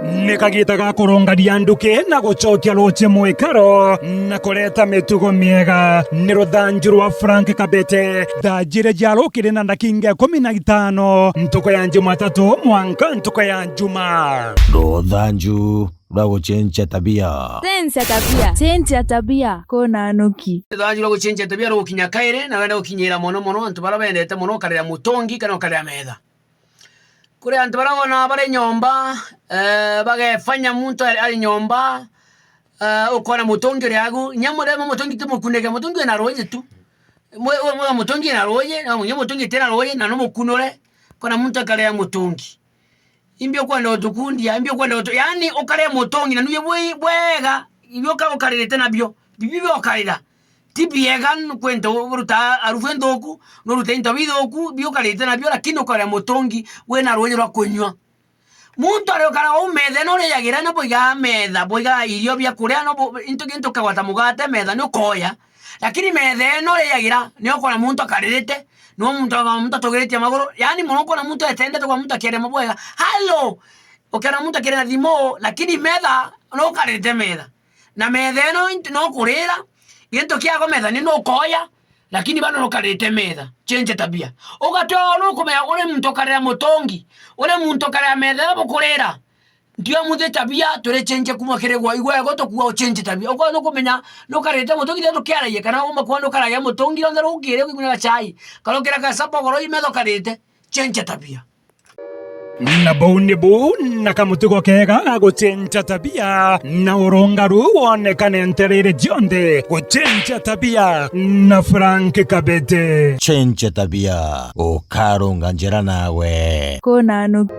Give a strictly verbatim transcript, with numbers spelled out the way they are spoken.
Ni kagiita ga kurungania nduki na gucokia ruuji mwikaro na kureta mitugo miega. Ni ruthanju rwa Frank Kabete. Thaa jiiri cia rukiri na ndakinga ikumi na itano, ntuku ya Jumatatu mwanka ntuku ya Juma. Ruthanju rwa gucenjia tabia. Cenjia tabia. Cenjia tabia. Kuna nuki. Ruthanju rwa gucenjia tabia rugukinya kairi, na wenda gukinyira mono mono antu baria bendete mono ukarira mutungi kana ukarira metha. Kuri antu baria wona bari nyomba, eh, bagefanya muntu ari, ari nyomba, eh, ukona mutungi uri agu, nya murema mutungi ti mukunike, mutungi wina ruuji tu. Mwe-, mwe-, mutungi wina ruuji, na mwe-, mutungi tina ruuji, na numukunure, kona muntu akaria mutungi. Imbi ukwenda utukundia, imbi ukwenda utu-, yaani ukaria mutungi, na nuye bwi-, bwega, ibio uka-, ukaririte nabio, bibi biokarira. Ti biega n-, kwenta u-, uruta arufu inthuku, nuruta into bithuku, biukarite nabio, lakini ukaria mutungi wina ruuji rwa kunyua. Muntu ariukara uu metha ino uriagira, ino buigaa metha, buigaa irio bia kuria, no bu-, into, into ukagwata mugate metha ni ukoya. Lakini metha ino uriagira, ni ukona muntu akaririte, no muntu, muntu atugiritie maguru. Yaani mono ukona muntu etendete kwa muntu akiaria mabwega. Halo! Ukiona muntu akiaria na thimu, lakini metha, no ukaririte metha. Na metha ino int-, no kurira, gintu kiago metha ni nukoya, lakini bado nukarite metha. Change tabia. Ugatwaa nukumenya uri muntu ukarira mutungi, uri muntu ukarira metha ino bukurira. Ndio muthe tabia, turi change kuma kiri gwa igwe go tukua u change tabia. Ukorwo nukumenya nukarite mutungi, thia tukiaragia, kana uma kwa nukaragia mutungi, onthe rukiri kwiguna gachai. Karukira ka sapa goro i metha ukarite. Change tabia. Na buu nibu na kamutugo kega ga gucenja tabia, na urungaru wonekane ntereere cionthe. Gucenja tabia na Frank Kabete. Cenja tabia, ukarunga njira nawe. Kuna nuki.